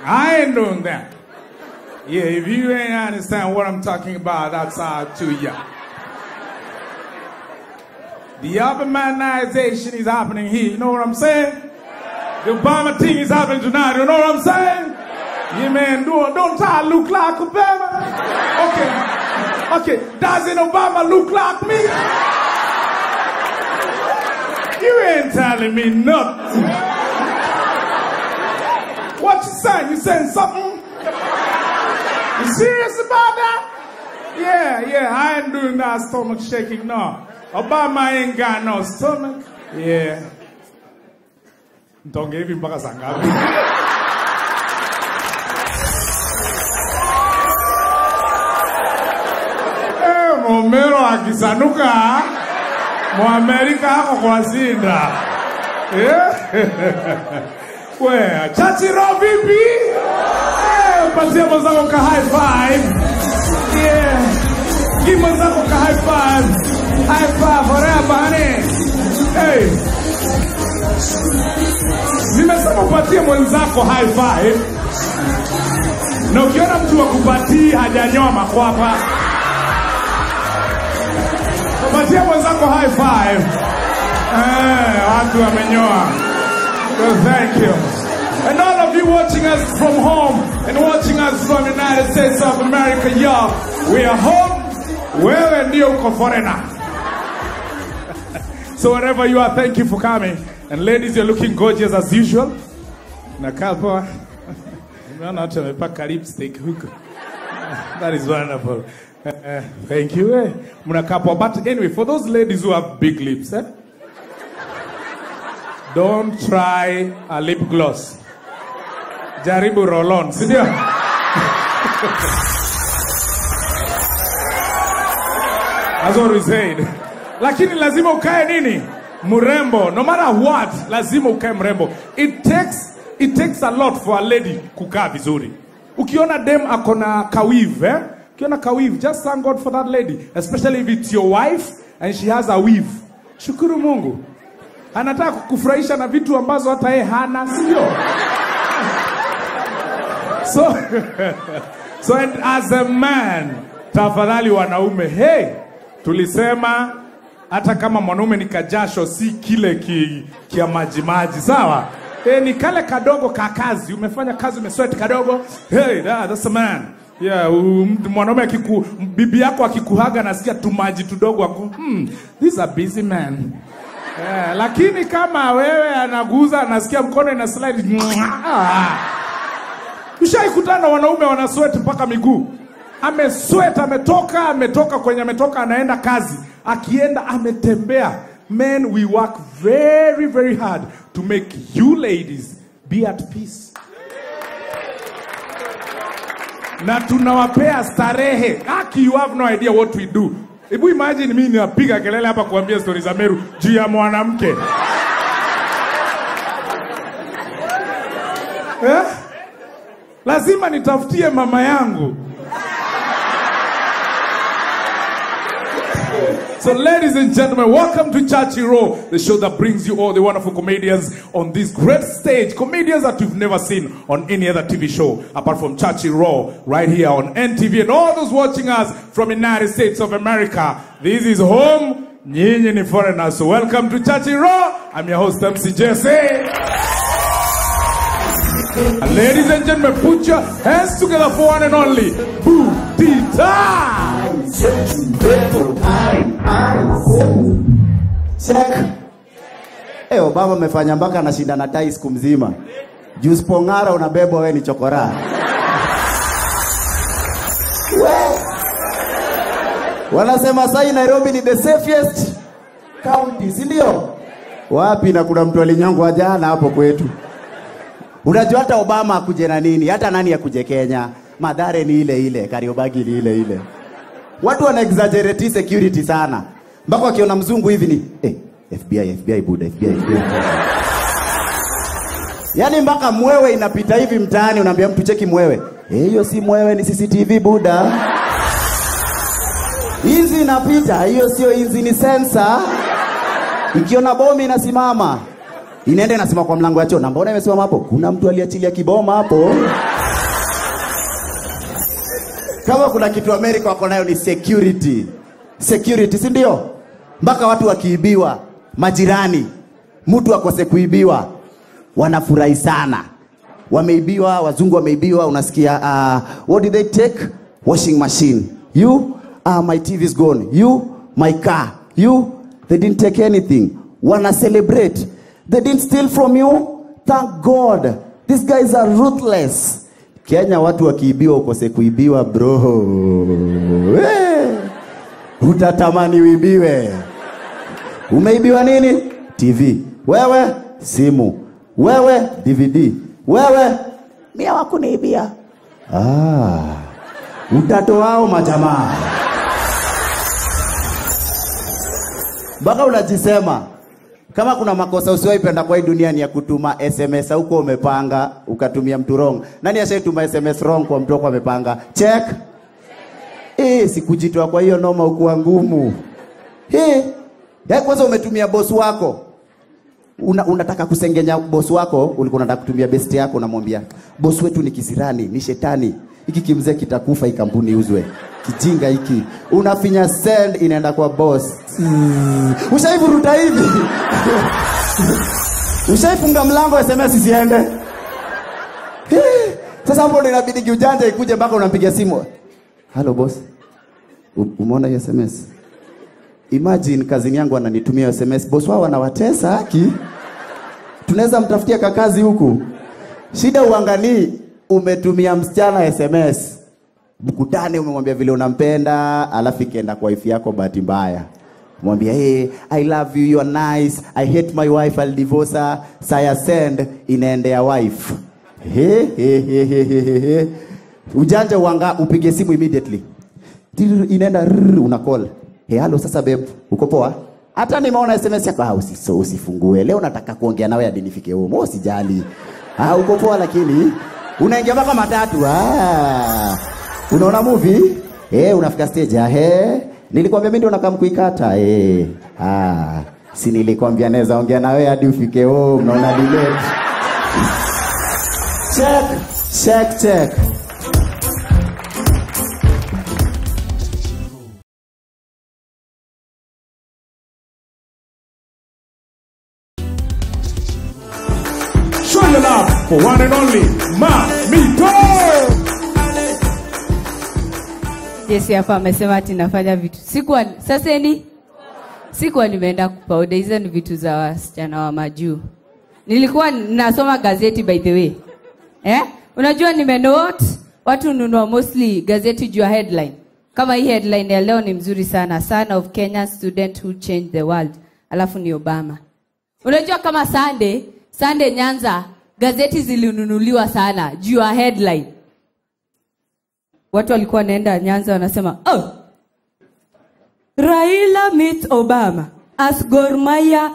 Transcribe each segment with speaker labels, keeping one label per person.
Speaker 1: I ain't doing that. Yeah, if you ain't understand what I'm talking about, that's all to ya. The Obamanization is happening here. You know what I'm saying? The Obama thing is happening tonight. You know what I'm saying? Yeah, man, don't I look like Obama? Okay. Okay, doesn't Obama look like me? You ain't telling me nothing. What you saying? You saying something? You serious about that? Yeah, I ain't doing that stomach shaking, no. Obama ain't got no stomach. Yeah. Don't give him mpaka saa ngapi? Momero akisanuka, Mwamerika ako kwa sinda. Yeah? We, Churchill vipi? Patia mwenzako ka high five. Yeah. Give mwenzako ka high five. High five forever, honey. Hey. Nimesema upatie mwenzako high five. Na ukiona mtu akupatii hajanyoa makwapa. Patia mwenzako high five. Watu wamenyoa. Well, thank you. And all of you watching us from home and watching us from United States of America, y'all, we are home. Wewe ndio uko foreigner. So wherever you are, thank you for coming. And ladies, you're looking gorgeous as usual. Nakaa poa. Nimeona watu wamepaka lipstick huko. That is wonderful. Thank you. Mnakaa poa. But anyway, for those ladies who have big lips, don't try a lip gloss. Jaribu roll-on, si ndio? That's what we said. Lakini lazima ukae nini? Mrembo. No matter what, lazima ukae mrembo. It takes a lot for a lady kukaa vizuri. Ukiona dem akona kaweave, eh? Ukiona kaweave, just thank God for that lady. Especially if it's your wife and she has a weave. Shukuru Mungu. Anataka kukufurahisha na vitu ambazo hata yeye hana, sio? So and as a man, tafadhali wanaume, hey, tulisema hata kama mwanaume ni kajasho si kile kia maji maji, sawa? Ni kale kadogo ka kazi, umefanya kazi umesweat kadogo. Hey, that's a man. Yeah, mwanaume bibi yako akikuhaga nasikia tumaji tudogo ako, this is a busy man. Yeah, lakini kama wewe anaguza anasikia mkono ina slide. Ushaikutana wanaume wana sweat mpaka miguu. Amesweat, ametoka kwenye ametoka, anaenda kazi. Akienda ametembea. Men, we work very, very hard to make you ladies be at peace. Na tunawapea starehe. Aki, you have no idea what we do. Ebu imagine mimi ninapiga kelele hapa kuambia stories za Meru juu ya mwanamke. Eh? Lazima nitafutie mama yangu. So ladies and gentlemen, welcome to Churchill Row, the show that brings you all the wonderful comedians on this great stage. Comedians that you've never seen on any other TV show apart from Churchill Row, right here on NTV. And all those watching us from United States of America, this is home. Nyinyi ni foreigners. So welcome to Churchill Row. I'm your host, MC Jesse. And ladies and gentlemen, put your hands together for one and only Butita.
Speaker 2: Check. Eh, Obama amefanya mpaka anashinda na tai siku mzima. Juu usipong'ara unabebwa wewe ni chokora. Wanasema sai Nairobi ni the safest county, si ndio? Wapi, na kuna mtu alinyongwa jana hapo kwetu. Unajua hata Obama akuje na nini, hata nani akuje Kenya, Mathare ni ile ile, Kariobangi ni ile ile. Watu wana exaggerate security sana. Mpaka wakiona mzungu hivi ni FBI, FBI buda, FBI, FBI. Yaani mpaka mwewe inapita hivi mtaani unaambia mtu cheki mwewe. Hiyo si mwewe, ni CCTV buda. Inzi inapita, hiyo sio inzi, ni sensor. Ikiona bomu inasimama. Inaenda inasema kwa mlango ya choo, na mbona imesimama hapo? Kuna mtu aliachilia kiboma hapo. Kama kuna kitu Amerika wako nayo ni security. Security, si ndio? Mpaka watu wakiibiwa, majirani, mtu akose kuibiwa, wanafurahi sana. Wameibiwa, wazungu wameibiwa, unasikia what did they take? Washing machine. You, my TV is gone. You, my car. You, they didn't take anything. Wana celebrate. They didn't steal from you. Thank God. These guys are ruthless. Kenya watu wakiibiwa ukose kuibiwa bro. Hey. Utatamani uibiwe. Umeibiwa nini? TV. Wewe simu. Wewe DVD. Wewe mimi hawakuniibia. Ah. Utatoao majamaa. Baka unajisema kama kuna makosa usiwaipenda kwa hii dunia ni ya kutuma SMS huko umepanga ukatumia mtu wrong. Nani ashaituma SMS wrong kwa mtu wako amepanga? Check. Sikujitoa kwa hiyo noma ukuwa ngumu. Ya kwanza umetumia boss wako. Unataka kusengenya boss wako, ulikuwa unataka kutumia best yako, unamwambia boss wetu ni kisirani, ni shetani. Hiki kimzee kitakufa, hii kampuni uzwe. Kijinga hiki. Unafinya send, inaenda kwa boss. Ushaivuruta hivi. Ushaifunga mlango SMS isiende. Sasa hapo ndio inabidi kiujanja ikuje mpaka unampigia simu. Hello boss. Umeona hiyo SMS? Imagine kazini yangu ananitumia SMS. Boss wao anawatesa haki. Tunaweza mtafutia kakazi huku. Shida uangalii umetumia msichana SMS. Mkutane umemwambia vile unampenda, alafu ikaenda kwa wife yako bahati mbaya. Mwambia, hey, I love you, you are nice, I hate my wife, I'll divorce her. Saya send, inaendea wife. Hey, hey, hey, hey, hey, hey. Ujanja uanga upige simu immediately. Inaenda una call. Hey, hello sasa babe, uko poa? Hata nimeona SMS yako, usifungue. Leo nataka kuongea nawe hadi nifike home. Usijali. Uko poa lakini unaingia mpaka matatu. Unaona movie? Unafika stage. Nilikwambia mimi ndio nakaa mkuikata. Si nilikwambia naweza ongea na wewe hadi ufike home, unaona delay. Check, check, check.
Speaker 1: Show your love for one and only Mamito.
Speaker 3: Jesse hapa amesema ati nafanya vitu. Sikuwa sasa ni sikuwa nimeenda kupauda, hizo ni vitu za wasichana wa majuu. Nilikuwa nasoma gazeti by the way. Unajua nimenote watu nunua mostly gazeti juu ya headline. Kama hii headline ya leo ni mzuri sana, son of Kenyan student who changed the world. Alafu ni Obama. Unajua kama Sunday Nyanza gazeti zilinunuliwa sana juu ya headline. Watu walikuwa wanaenda Nyanza wanasema, oh, Raila meets Obama as Gor Mahia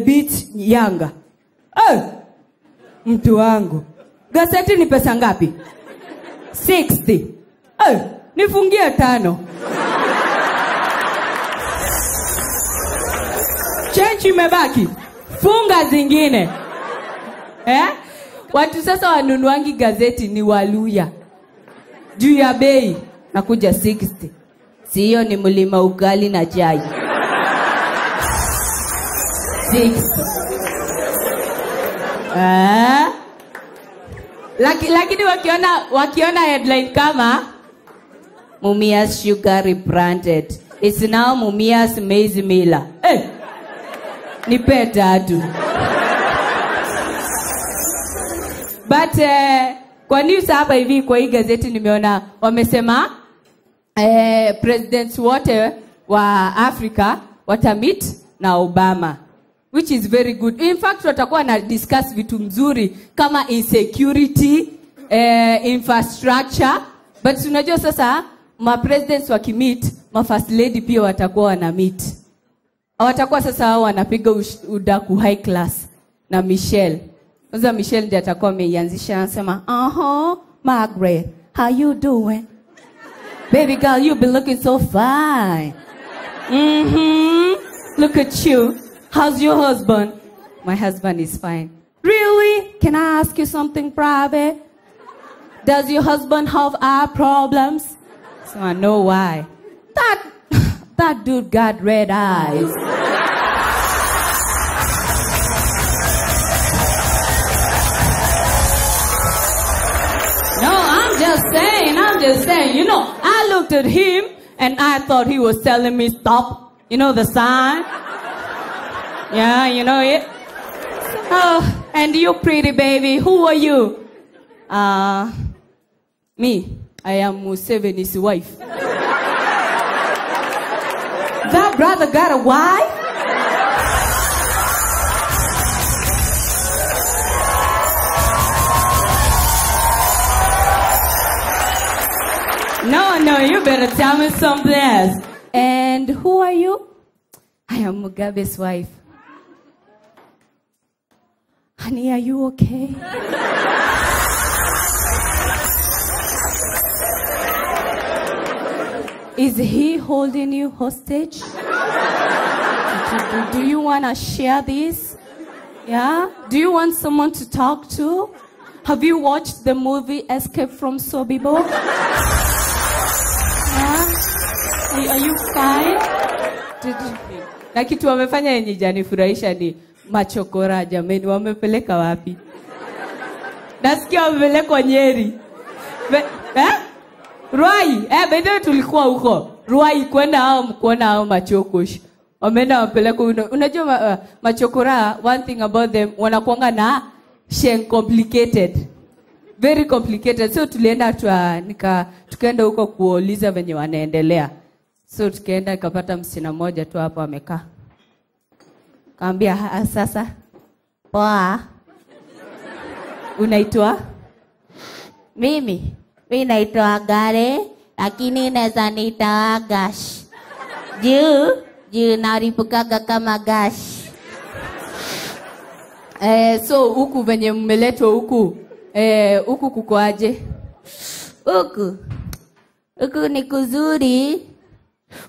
Speaker 3: beat Yanga. Oh, mtu wangu. Gazeti ni pesa ngapi? 60. Oh, nifungie 5. Change imebaki. Funga zingine. Watu sasa wanunuangi gazeti ni Waluya. Juu ya bei nakuja 60. Sio ni mlima ugali na chai. 60. Lakini wakiona headline kama Mumias Sugar rebranded. It's now Mumias Maize Miller. Nipe 3. But kwa news hapa hivi kwa hii gazeti nimeona wamesema presidents wote wa Afrika watameet na Obama, which is very good. In fact watakuwa na discuss vitu mzuri kama insecurity, infrastructure. But unajua sasa ma presidents wakimeet, ma first lady pia watakuwa wana meet. Watakuwa sasa hao wanapiga udaku high class na Michelle. Kwanza Michelle ndiye atakuwa ameianzisha, anasema, Margaret, how you doing? Baby girl, you been looking so fine. Look at you. How's your husband? My husband is fine. Really? Can I ask you something private? Does your husband have eye problems? So I know why. That dude got red eyes. No, I'm just saying. You know, I looked at him and I thought he was telling me stop. You know the sign? Yeah, you know it. Oh, and you pretty baby, who are you? Me. I am Museveni's wife. That brother got a wife? No, you better tell me something else. And who are you? I am Mugabe's wife. Honey, are you okay? Is he holding you hostage? Do you want to share this? Yeah? Do you want someone to talk to? Have you watched the movie Escape from Sobibor? Yeah? Are you fine? Na kitu wamefanya yenye janifurahisha ni machokora jameni, wamepeleka wapi? Nasikia wamepelekwa Nyeri. Ruai, by the way tulikuwa huko. Ruai kwenda hao mkuona hao machokosh. Wameenda wapeleka unajua machokora, one thing about them wanakuanga na sheng complicated. Very complicated. So tulienda tukaenda huko kuuliza venye wanaendelea. So tukaenda nikapata msichana mmoja tu hapo amekaa. Kaambia sasa poa. Unaitwa?
Speaker 4: Mimi naitwa Gare, lakini naweza niita Gash. Juu naripukaga kama gash.
Speaker 3: So huku venye mmeletwa huku, huku kuko aje?
Speaker 4: Huku ni kuzuri.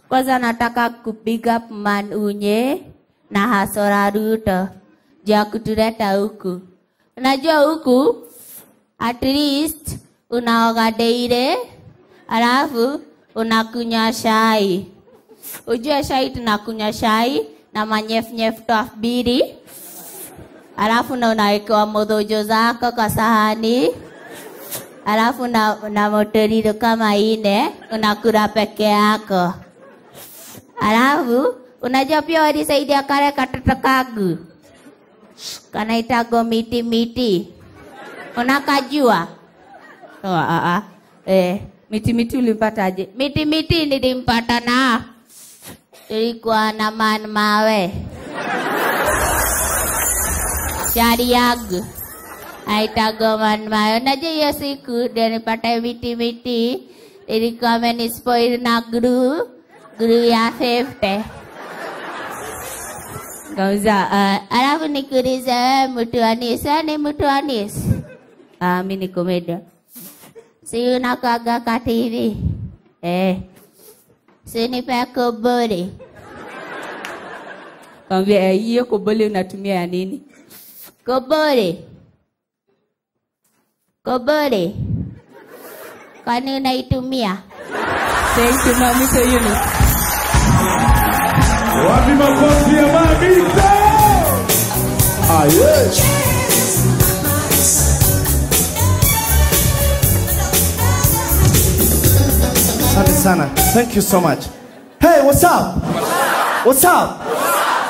Speaker 4: Kwanza nataka kupiga man unye na Hasora Ruto juu kutuleta huku. Unajua huku at least unaoga daily, alafu unakunywa chai. Ujue chai tunakunywa chai na manyefnyef 12, alafu na unawekewa modhojo zako kwa sahani, alafu na motoriro kama 4 unakula peke yako. Alafu unajua pia walisaidia kale katoto kangu kanaitago miti miti. Unakajua? Oh,
Speaker 3: Miti miti ulimpata aje?
Speaker 4: Miti miti nilimpata na tulikuwa na man mawe. Shari yangu aitago man mawe. Unajua hiyo siku ndio nilipata miti miti, ilikuwa amenispoil na gru ya 50.
Speaker 3: Kauza,
Speaker 4: alafu nikuulize mtu anis, ni mtu anis? Mimi ni comedian. Si unakaga ka TV? Si nipe kobole.
Speaker 3: Kaambia hiyo kobole unatumia ya nini?
Speaker 4: Kobole. Kobole. Kwani unaitumia?
Speaker 3: Thank you, Mami Eunice.
Speaker 1: Wapi makofi ya Mamito?
Speaker 2: Aye. Asante sana. Thank you so much. Hey, what's up? What's up?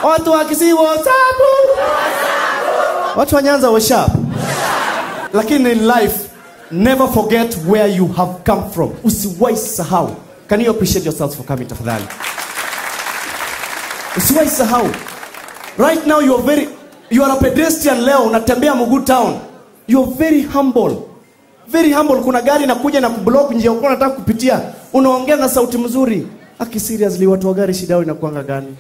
Speaker 2: Watu wa Kisii, what's up? Watu wa Nyanza, what's up? Lakini in life, never forget where you have come from. Usiwahi sahau. Can you appreciate yourselves for coming, tafadhali? Usiwahi sahau. Right now you are a pedestrian leo, unatembea Mugu town. You are very humble. Very humble. Kuna gari inakuja na kublock njia uko unataka kupitia. Unaongea na sauti mzuri. Aki seriously watu wa gari shida yao inakuanga gani?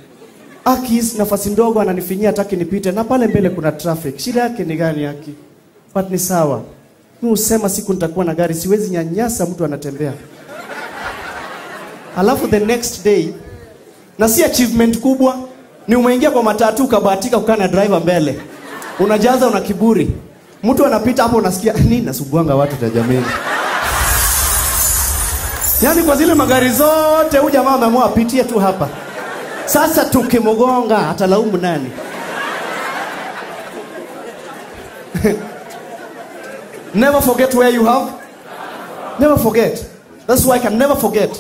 Speaker 2: Aki nafasi ndogo ananifinyia hataki nipite na pale mbele kuna traffic. Shida yake ni gani aki? But ni sawa. Mimi usema siku nitakuwa na gari siwezi nyanyasa mtu anatembea. Alafu the next day, na si achievement kubwa, ni umeingia kwa matatu ukabahatika kukaa na driver mbele. Unajaza una kiburi. Mtu anapita hapo unasikia nini nasubuanga watu tajameni. Yaani kwa zile magari zote huyu jamaa ameamua apitie tu hapa. Sasa tukimgonga atalaumu nani? Never forget where you have. Never forget. That's why I can never forget.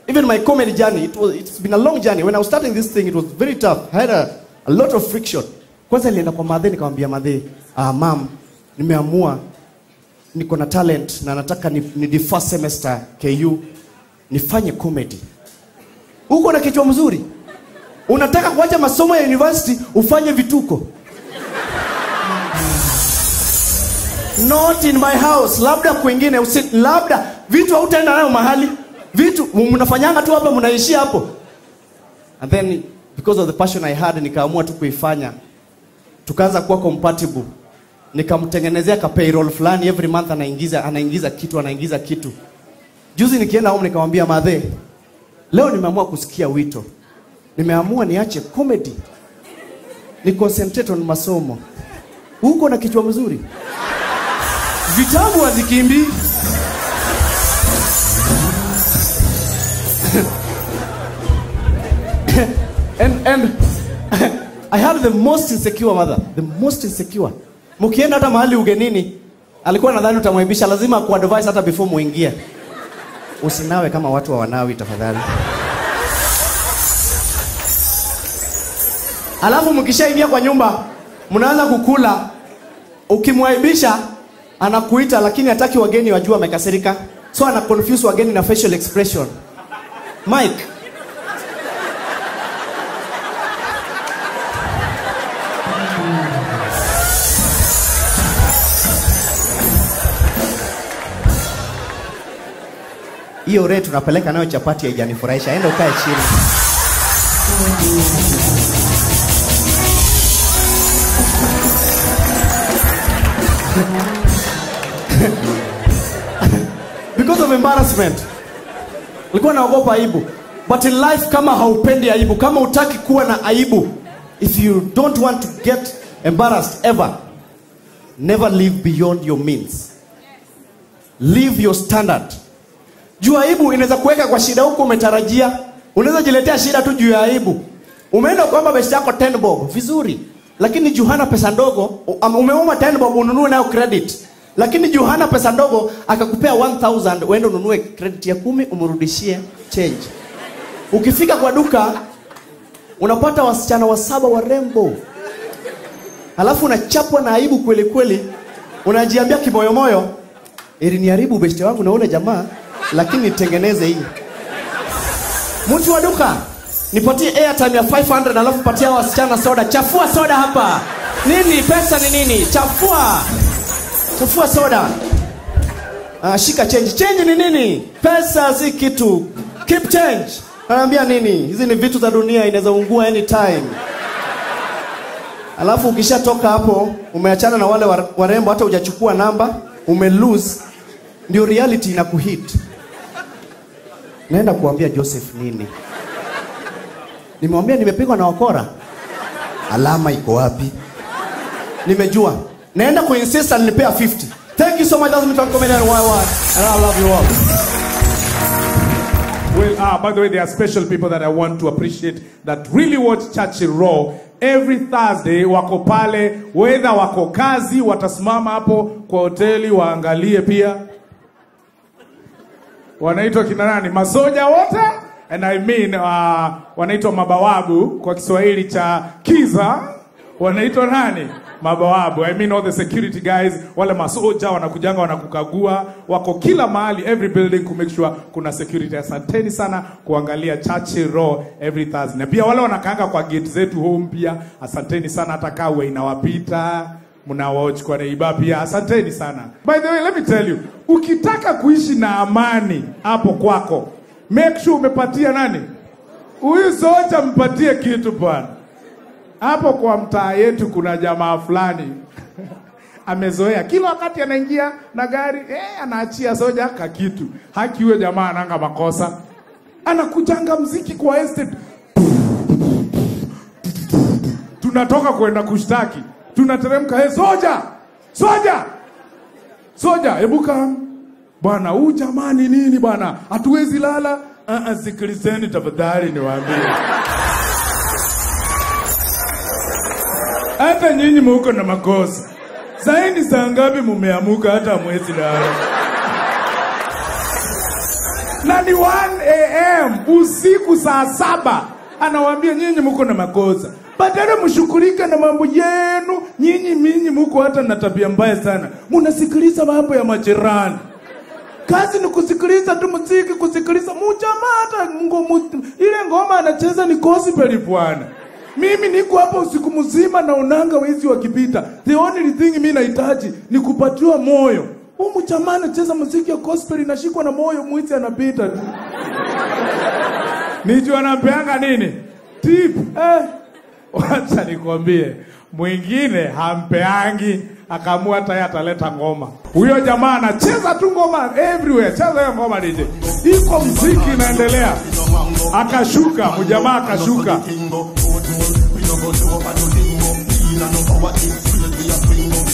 Speaker 2: Even my comedy journey, it's been a long journey. When I was starting this thing, it was very tough. I had a lot of friction. Kwanza nilienda kwa madhe nikamwambia madhe, mam, nimeamua niko na talent na nataka ni the first semester KU nifanye comedy. Uko na kichwa mzuri. Unataka kuacha masomo ya university ufanye vituko. Not in my house, labda kwingine, labda vitu hautaenda nayo mahali. Vitu mnafanyanga tu hapa mnaishia hapo. And then because of the passion I had nikaamua tu kuifanya. Tukaanza kuwa compatible. Nikamtengenezea ka payroll fulani every month anaingiza kitu. Juzi nikienda home nikamwambia madhe, leo nimeamua kusikia wito. Nimeamua niache comedy. Ni concentrate on masomo. Uko na kichwa mzuri. Vitabu hazikimbii. And I had the most insecure mother, the most insecure. Mkienda hata mahali ugenini, alikuwa nadhani utamwaibisha, lazima kuadvise hata before muingie. Usinawe kama watu wa wanawi tafadhali. Alafu mkishaingia kwa nyumba, mnaanza kukula, ukimwaibisha anakuita lakini hataki wageni wajue amekasirika. So ana confuse wageni na facial expression. Mike. Hiyo rate tunapeleka nayo chapati haijanifurahisha. Enda ukae chini. Because of embarrassment. Nilikuwa naogopa aibu. But in life kama haupendi aibu, kama hutaki kuwa na aibu, if you don't want to get embarrassed ever, never live beyond your means. Live your standard. Juu aibu inaweza kuweka kwa shida huko umetarajia. Unaweza jiletea shida tu juu ya aibu. Umeenda kuomba beshte yako 10 bob, vizuri. Lakini juu hana pesa ndogo, umeomba 10 bob ununue nayo credit. Lakini juu hana pesa ndogo akakupea 1000 uende ununue credit ya 10 umrudishie change. Ukifika kwa duka unapata wasichana wa 7 warembo. Alafu unachapwa na aibu kweli kweli. Unajiambia kimoyomoyo, iliniharibu beshte wangu na ule jamaa, lakini nitengeneze hii. Mtu wa duka, nipatie airtime ya 500 alafu patia wasichana soda. Chafua soda hapa. Nini pesa ni nini? Chafua. Chafua soda. Shika change. Change ni nini? Pesa si kitu. Keep change. Anaambia nini? Hizi ni vitu za dunia, inaweza ungua anytime. Alafu ukishatoka hapo, umeachana na wale warembo, hata hujachukua namba, ume lose. Ndio reality inakuhit. Naenda kuambia Joseph nini? Nimemwambia nimepigwa na wakora. Alama iko wapi? Nimejua. Naenda kuinsist alinipea 50. Thank you so much. That's me from Comedian YY. And I love you all.
Speaker 1: Well, by the way, there are special people that I want to appreciate that really watch Churchill Raw every Thursday. Wako pale, whether wako kazi, watasimama hapo kwa hoteli, waangalie pia. Wanaitwa kina nani? Masoja wote? And I mean, wanaitwa mabawabu kwa Kiswahili cha kiza. Wanaitwa nani? Mabawabu. I mean all the security guys, wale masoja wanakujanga wanakukagua, wako kila mahali, every building ku make sure kuna security. Asanteni sana kuangalia Churchill Raw every Thursday. Na pia wale wanakaanga kwa gate zetu home pia, asanteni sana, hata kawe inawapita, mna watch kwa neiba pia, asanteni sana. By the way, let me tell you, ukitaka kuishi na amani hapo kwako, make sure umepatia nani? Huyu soja mpatie kitu bwana. Hapo kwa mtaa yetu kuna jamaa fulani amezoea kila wakati anaingia na gari, anaachia soja kakitu. Haki huyo jamaa ananga makosa. Anakujanga mziki kwa estate. Tunatoka kwenda kushtaki. Tunateremka, hey, soja! Soja! Soja, ebuka. Bwana, huu jamani nini bwana? Hatuwezi lala. Sikilizeni tafadhali niwaambie. Hata nyinyi mko na makosa. Saini saa ngapi mumeamuka hata mwezi lala? Na ni 1 AM usiku saa 7 anawaambia nyinyi mko na makosa. Badala mshughulike na mambo yenu, nyinyi minyi mko hata na tabia mbaya sana. Mnasikiliza mambo ya majirani. Kazi ni kusikiliza tu muziki, kusikiliza mjamaa hata ile ngoma anacheza ni gospel bwana. Mimi niko hapa usiku mzima na unanga wezi wakipita. The only thing mimi nahitaji ni kupatiwa moyo. Huyu mjamaa anacheza muziki ya gospel inashikwa na moyo, mwizi anapita tu. Nijua anapeanga nini? Tip. Wacha nikwambie, mwingine hampeangi, akaamua hata yeye ataleta ngoma. Huyo jamaa anacheza tu ngoma everywhere, cheza hiyo ngoma DJ. Iko muziki inaendelea. Akashuka, mjamaa akashuka.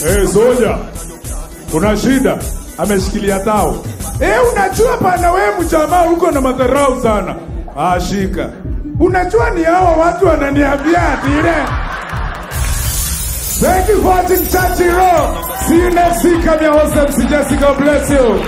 Speaker 1: Eh, soja. Kuna shida. Ameshikilia tao. Unajua pana wewe mjamaa uko na madharau sana. Ah, shika. Unajua ni hawa watu wananiambia ati ile. Thank you for watching Churchill Row. See you next week. I'm your host, MC Jesse. God bless you.